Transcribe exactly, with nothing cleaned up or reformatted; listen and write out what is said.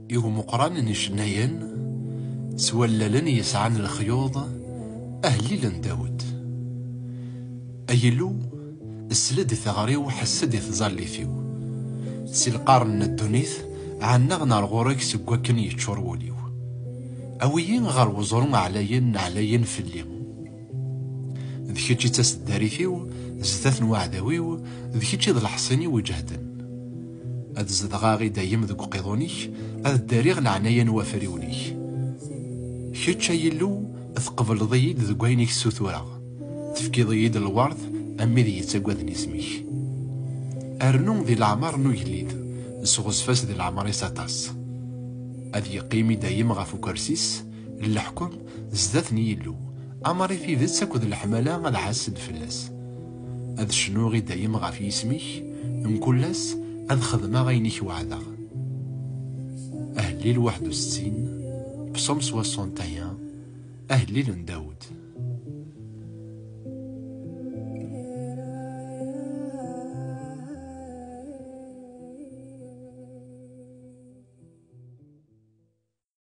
I umeqqran n icennayen s wallalen yesɛan lexyuḍ, ahellil n Dawed. Ay Illu, sel-d i teɣri-w, ḥess-d i tẓallit-iw. Si lqern n ddunit, ɛennaɣ-n ar ɣur-k seg wakken yeččur wul-iw. Awi-yi ɣer weẓru ɛlayen, ɛlayen fell-i. D kečč i d taseddarit-iw zdat n waɛdaw-iw, d kečč i d leḥṣin-iw iǧehden. Ad zedɣeɣ i dayem deg uqiḍun-ik, ad ddariɣ leɛnaya n wafriwen-ik. Kečč, ay Illu, tqebleḍ-iyi-d deg wayen i k-ssutureɣ, tefkiḍ-iyi-d lwerd am wid yettaggaden isem-ik. Rnu di leɛmer n ugellid, sɣezf-as di leɛmer-is aṭas. Ad yeqqim i dayem ɣef ukersi-s n leḥkem zdat n Yillu, amer i tidet akked leḥmala ad ḥassen fell-as. Ad cnuɣ i dayem ɣef yisem-ik, mkul ass ad xedmeɣ ayen i k-weɛdeɣ. Ahellil waḥed u settin, Psaume soixante et un, ahellil n Dawed.